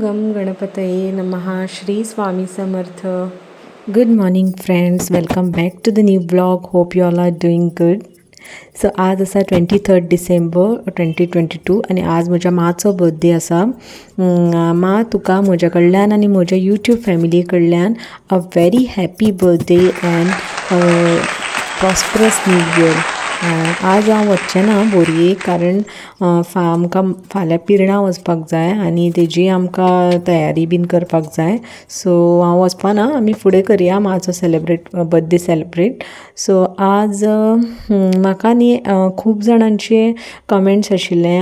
गं गणपतये नमः. Shri Swami Samarth. Good morning friends, welcome back to the new vlog. Hope you all are doing good. So आज आसा 23 डिसेंबर 2022 आनी आज म्हज्या माचो बर्थडे आसा. मा तुका म्हज्या कडल्यान आनी म्हज्या यूट्यूब फॅमिली कडल्यान a very happy birthday and prosperous new year. आज हांव वचचें ना बोरयेक, कारण आमकां फाल्यां पिर्णा वचपाक जाय आनी तेजी आमकां तयारी बीन करपाक जाय. सो हांव वचपाना, आमी फुडें करया macho celebrate, birthday celebrate. So आज म्हाका न्ही खूब जाणांचे कमेंट्स आशिल्ले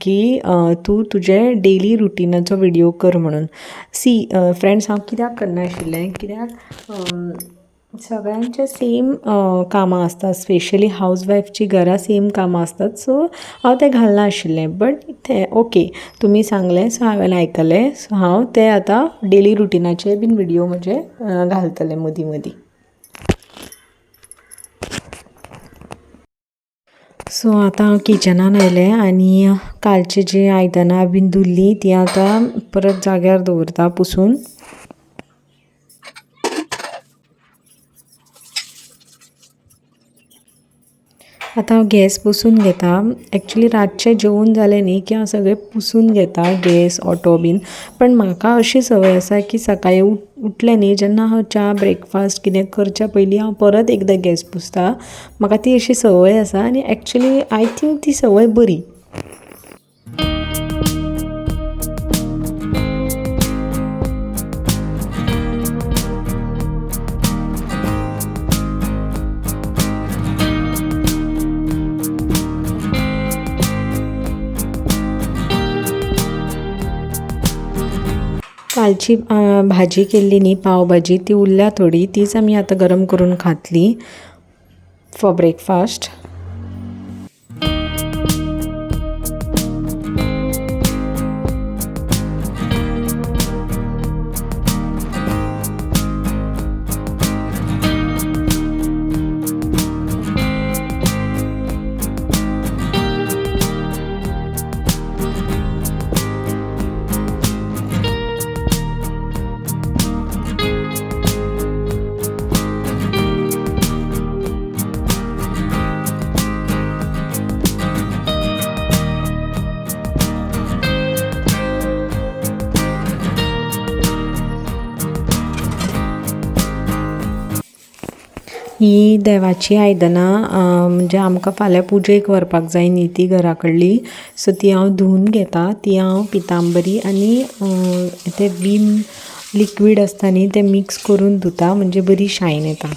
की तूं तुजें डेली रुटिनाचो विडियो कर म्हणून. सी फ्रेंड्स, हांव कित्याक करनाशिल्लें, कित्याक सगळ्यांचे सेम कामां आसतात, स्पेशली हावज वायफची घरा सेम कामां आसतात. सो हांव तें घालना आशिल्लें, बट तें ओके तुमी सांगलें, सो हांवें आयकलें. सो हांव तें आतां डेली रुटिनाचे बीन विडियो म्हजे घालतलें मदीं मदीं. सो आतां हांव किचनान आयलें आनी कालची जीं आयदनां बीन धुल्लीं तीं आतां परत जाग्यार दवरता पुसून. आतां हांव गॅस पुसून घेता. एक्चुली रातचें जेवण जालें न्ही की हांव सगळें पुसून घेता, गॅस ऑटो बीन. पण म्हाका अशी संवय आसा की सकाळीं उठलें न्ही, जेन्ना हांव च्या ब्रेकफास्ट कितें करच्या पयलीं हांव परत एकदां गॅस पुसता. म्हाका ती अशी संवय आसा आनी एक्चुली I think ती संवय बरी. कालची भाजी केल्ली न्ही, पाव भाजी, ती उरल्या थोडी, तीच आमी आतां गरम करून खातली फॉर ब्रेकफास्ट. ही देवाची आयदनां म्हणजे आमकां फाल्यां पुजेक व्हरपाक जाय न्ही ती घरा कडली, सो ती हांव धुवन घेता. ती हांव पितांबरी आनी तें वीम लिक्वीड आसता न्ही तें मिक्स करून धुता, म्हणजे बरी शायन येता.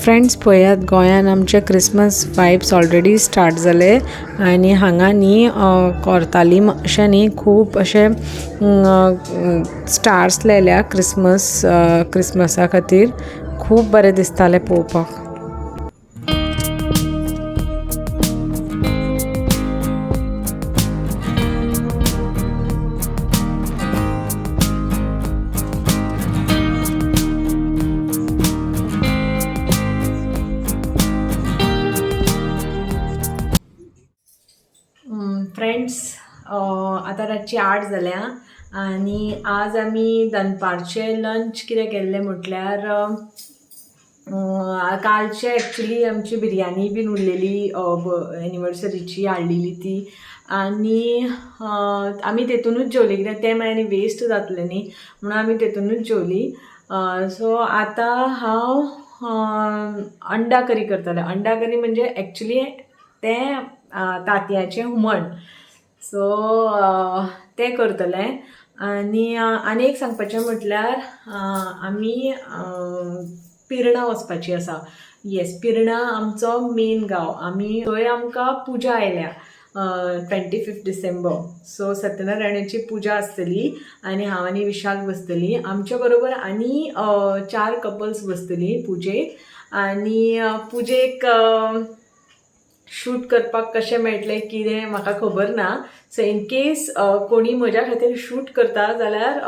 फ्रेंड्स पळयात, गोंयान आमचे क्रिसमस वायब्स ऑलरेडी स्टार्ट जाले आनी हांगा न्ही कोर्तालीम अशें न्ही खूब अशे स्टार्स लायल्या क्रिसमसा खातीर. खूब बरें दिसतालें पळोवपाक. फ्रेंड्स, आतां रातची 8 जाल्या आनी आज आमी दनपारचें लंच कितें केल्लें म्हटल्यार कालचे एक्चुली आमची बिरयानी बीन उरलेली, एनिवर्सरीची हाडलेली ती, आनी आमी तेतुनूच जेवली, कित्याक तें मागीर आनी वेस्ट जातलें न्ही म्हणून आमी तेतुनूच जेवली. सो आतां हांव अंडा करी करतलें. अंडा करी म्हणजे एक्चुली तें तांतयांचें हुमण, सो तें करतलें. आनी आनी एक सांगपाचें म्हटल्यार आमी पिर्णा वचपाची आसा. येस, पिर्णा आमचो मेन गांव. आमी थंय आमकां पुजा आयल्या 25 डिसेंबर. सो सत्यनारायणाची पुजा आसतली आनी हांव आनी विशाल बसतली. आमच्या बरोबर आनी 4 कपल्स बसतली पुजेक. आनी पुजेक शूट करपाक कशें मेळटलें कितें म्हाका खबर ना. सो इन केस कोणी म्हज्या खातीर शूट करता जाल्यार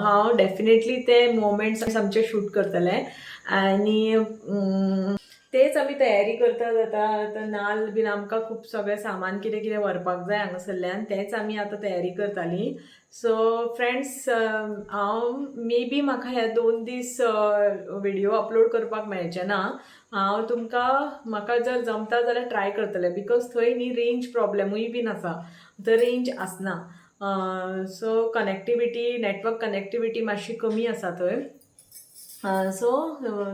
हांव डेफिनेटली ते मोमेंट्स आमचे शूट करतलें. आनी तेच आमी तयारी करतात आतां. आतां नाल्ल बीन आमकां खूब सगळें सामान कितें कितें व्हरपाक जाय हांगासरल्यान, तेंच आमी आतां तयारी करतालीं. सो फ्रेंड्स, हांव मे बी म्हाका हे 2 दीस व्हिडियो अपलोड करपाक मेळचें ना. हांव तुमकां म्हाका जर जमता जाल्यार ट्राय करतलें, because थंय न्ही रेंज प्रॉब्लेमूय बीन आसा, थंय रेंज आसना. सो कनेक्टिविटी, नेटवर्क कनेक्टिविटी मातशी कमी आसा थंय. सो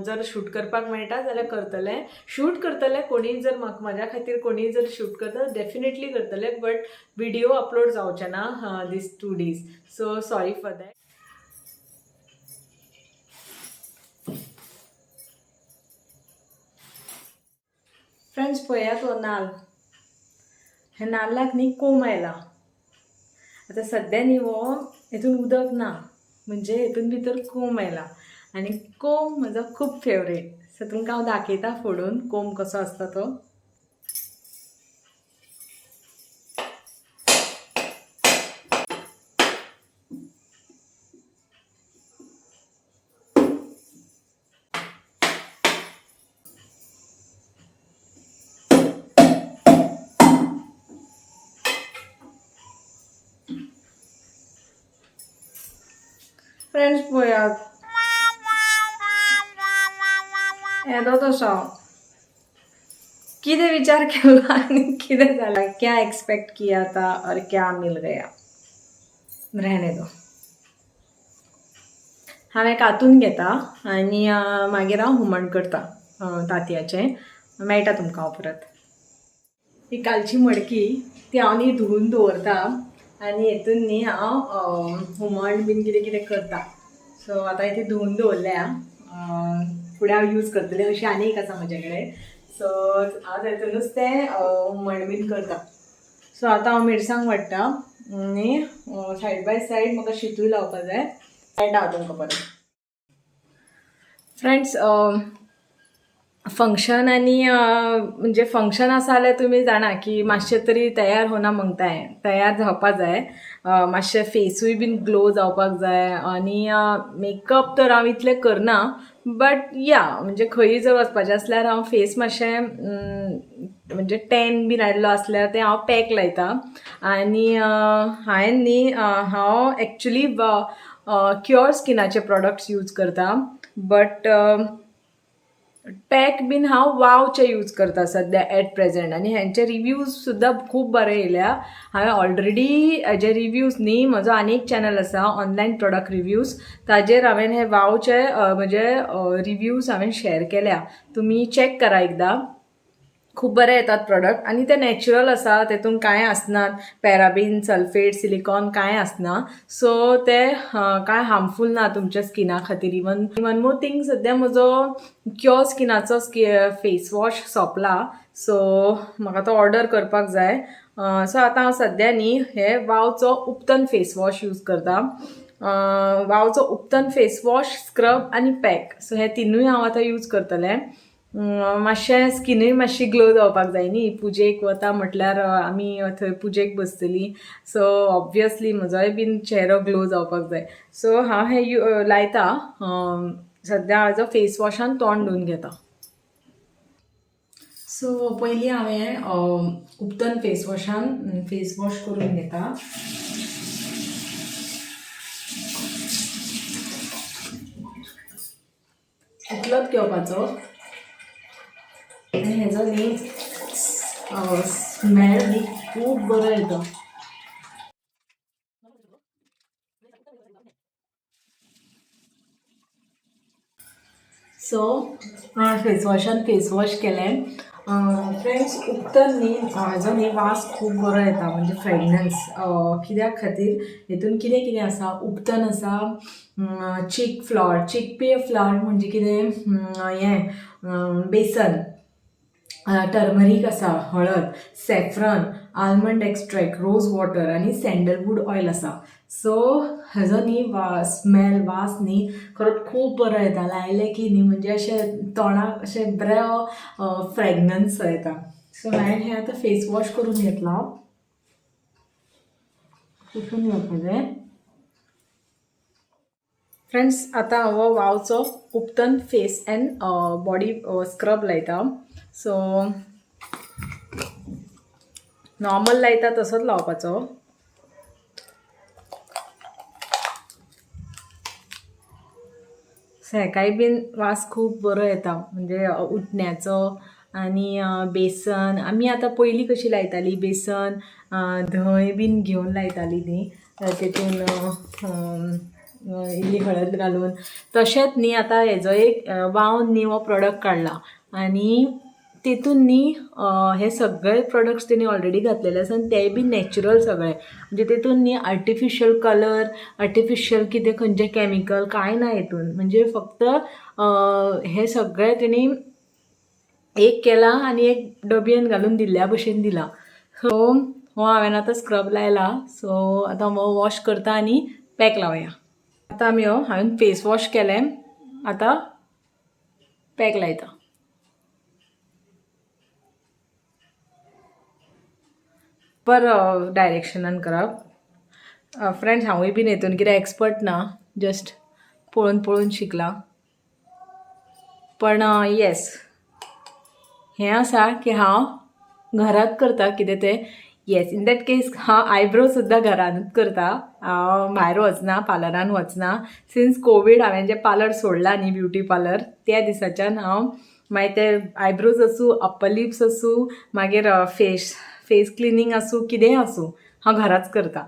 जर शूट करपाक मेळटा जाल्यार करतलें, शूट करतलें. कोणीय जर म्हाका म्हाज्या खातीर कोणीय जर शूट करता डेफिनेटली करतलें, बट व्हिडियो अपलोड जावचें ना these 2 days. So sorry for that. Friends, पळयात हो नाल्ल, ह्या नाल्लाक न्ही कोंब आयला आतां सद्या न्ही हो हेतून उदक ना, म्हणजे हेतून भितर कोंब आयला. आनी कोंब म्हजो खूब फेवरेट. सो तुमकां हांव दाखयता फोडून कोंब कसो आसता तो. फ्रेंड्स पळयात येदो तसो कितें विचार केलो आनी कितें जालें, क्या एक्सपेक्ट किया था और क्या मिल गया. रहने दो. हांवें कातून घेता आनी मागीर हांव हुमण करता तांतयाचें. मेळटा तुमकां हांव परत. ही कालची मडकी ती हांव न्ही धुवून दवरता आनी हेतून न्ही हांव हुमण बीन कितें कितें करता. सो आतां इथे धुवून दवरल्या, फुडें हांव यूज करतलें अशी आनी एक आसा म्हजे कडेन. सो हांव तेतूनच तें हुमण बीन करता. सो आतां हांव मिरसांग वाडटा आनी सायड बाय सायड म्हाका शितूय लावपा जाय. मेळटा हांव तुमकां परत. फ्रेंड्स, फंक्शन आनी म्हणजे फंक्शन आसा जाल्यार तुमी जाणा की मातशें तरी तयार होना मागताय, तयार जावपा जाय, मातशें फेसूय बीन ग्लो जावपाक जाय. आनी मेकअप तर हांव इतलें करना, बट या म्हणजे खंयी जर वचपाचें आसल्यार हांव फेस मातशें म्हणजे टॅन बीन आयिल्लो आसल्यार तें हांव पॅक लायता. आनी हांवें न्ही हांव एक्चुली क्युअर स्किनाचे प्रोडक्ट्स यूज करता, बट पॅक बीन हांव वावचे यूज करता सद्या एट प्रेजेंट. आनी हेंचे रिव्यूज सुद्दां खूब बरे येयल्या. हांवें ऑलरेडी हेजे रिव्यूज न्ही, म्हजो आनी एक चॅनल आसा ऑनलायन प्रोडक्ट रिव्यूज, ताजेर हांवें हे वावचे म्हजे रिव्यूज हांवें शेअर केल्या, तुमी चॅक करा एकदां. खूब बरे येतात प्रोडक्ट आनी ते नॅचरल आसा, तेतून कांय आसनात, पॅराबीन, सल्फेट, सिलिकॉन कांय आसना. सो ते कांय हार्मफूल ना तुमच्या स्किना खातीर. इवन वन मोर थींग, सद्या म्हजो क्युअर स्किनाचो फेस वॉश सोंपला, सो म्हाका तो ऑर्डर करपाक जाय. सो आतां हांव सद्या न्ही हे वावचो उपटन फेस वॉश यूज करता. वावचो उपटन फेस वॉश, स्क्रब आनी पॅक, सो हे तिनूय हांव आतां यूज करतलें. मातशें स्किनूय मातशी ग्लो जावपाक जाय न्ही, पुजेक वता म्हटल्यार आमी थंय पुजेक बसतलीं, सो ऑब्वियसली म्हजोय बीन चेहरो ग्लो जावपाक जाय. सो हांव हें लायता सद्या, हाजो फेस वॉशान तोंड धुवन घेता. सो पयलीं हांवें उपटन फेस वॉशान फेस वॉश करून घेता. इतलोच घेवपाचो आनी हेजो न्ही स्मेल न्ही खूब बरो येता. सो फेस वॉशान फेस वॉश केलें. फ्रेंड्स, उपटन न्ही हाजो न्ही वास खूब बरो येता, म्हणजे फ्रेगनन्स. कित्याक खातीर हेतून कितें कितें आसा, उपटन आसा, चीक फ्लॉर, चिक पी फ्लॉर म्हणजे कितें हें बेसन, टर्मरीक आसा, हळद, saffron, almond extract, rose water आनी सँडलवूड ऑयल आसा. सो हेजो न्ही स्मेल, वास न्ही खरोच खूब बरो येता. लायलें की न्ही म्हणजे अशें तोंडाक अशें बरो फ्रेगनन्स येता. सो हांवें हें आतां फेस वॉश करून घेतलां. पुसून घेवपाचें फ्रेंड्स. आतां हांव वावचो उबटन फेस अँड बॉडी स्क्रब लायता. सो नॉर्मल लायता तसोच लावपाचो. सो हेकाय बीन वास खूब बरो येता, म्हणजे उटण्याचो आनी बेसन. आमी आतां पयलीं कशी लायताली, बेसन धंय बीन घेवन लायताली न्ही, तेतून इल्ली हळद घालून. तशेंच न्ही आतां हेजो एक वावन न्ही हो प्रोडक्ट काडला आनी तेतून न्ही हे सगळे प्रोडक्ट्स तेणी ऑलरेडी घातलेले आसा आनी तेय बी नॅचरल सगळे. म्हणजे तेतून न्ही आर्टिफिशियल कलर, आर्टिफिशियल कितें, खंयचें कॅमिकल कांय ना हेतून. म्हणजे फक्त हे सगळे तेणी एक केला आनी एक डबयेन घालून दिल्ल्या भशेन दिला. सो हो हांवें आतां स्क्रब लायला. सो आतां हो वॉश करता आनी पॅक लावया. आतां आमी हो हांवें फेस वॉश केलें, आतां पॅक लायता. पर डायरेक्शनान करप फ्रेंड्स. हांवूय बीन हेतून कितें एक्सपर्ट ना, जस्ट पळोवन पळोवन शिकलां. पण येस, हें आसा की हांव घरात करता कितें तें. येस, इन that case हांव आयब्रो सुद्दां घरानूच करता. हांव भायर वचना, पार्लरान वचना. सिन्स कोवीड हांवें जें पार्लर सोडलां न्ही, ब्युटी पार्लर, त्या दिसाच्यान हांव मागीर ते आयब्रोज आसूं, अप्पर लिप्स आसूं, मागीर फेस क्लिनींग आसूं, कितेंय आसूं, हांव घराच करता.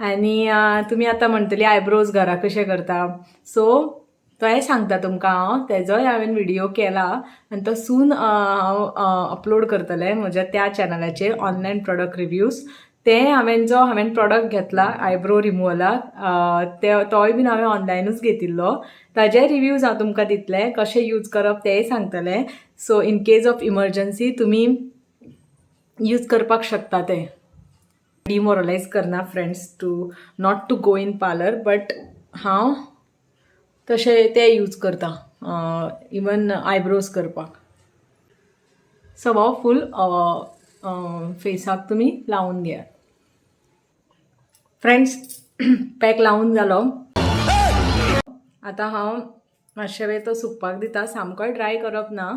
आनी तुमी आतां म्हणटली, आयब्रोज घरा कशें करता? सो तोय सांगता तुमकां हांव. तेजोय हांवें व्हिडियो केला आनी तो सून हांव अपलोड करतलें म्हज्या त्या चॅनलाचेर, ऑनलायन प्रोडक्ट रिव्यूज. ते हांवें जो हांवें प्रोडक्ट घेतला आयब्रो रिमुवलाक, ते तोय बीन हांवें ऑनलायनूच घेतिल्लो. ताजे रिव्यूज हांव तुमकां दितलें, कशें यूज करप तेंय सांगतलें. So in case of emergency तुमी यूज करपाक शकता तें. डिमोरलायज करना friends, to not to go in parlour, but हांव तशें ते यूज करता इवन आयब्रोज करपाक. सो फूल फेसाक तुमी लावन घेयात. फ्रेंड्स, पॅक लावन जालो. आतां हांव मातशे वेळ तो सुकपाक दिता. सामकोय ड्राय करप ना.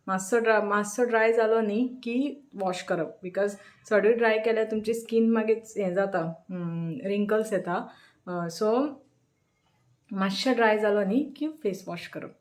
मातसो ड्राय जालो न्ही की वॉश करप, because चडूय ड्राय केल्यार तुमची स्कीन मागीर हें जाता, रिंकल्स येता. सो मातशें ड्राय जालो न्ही की फेस वॉश करप.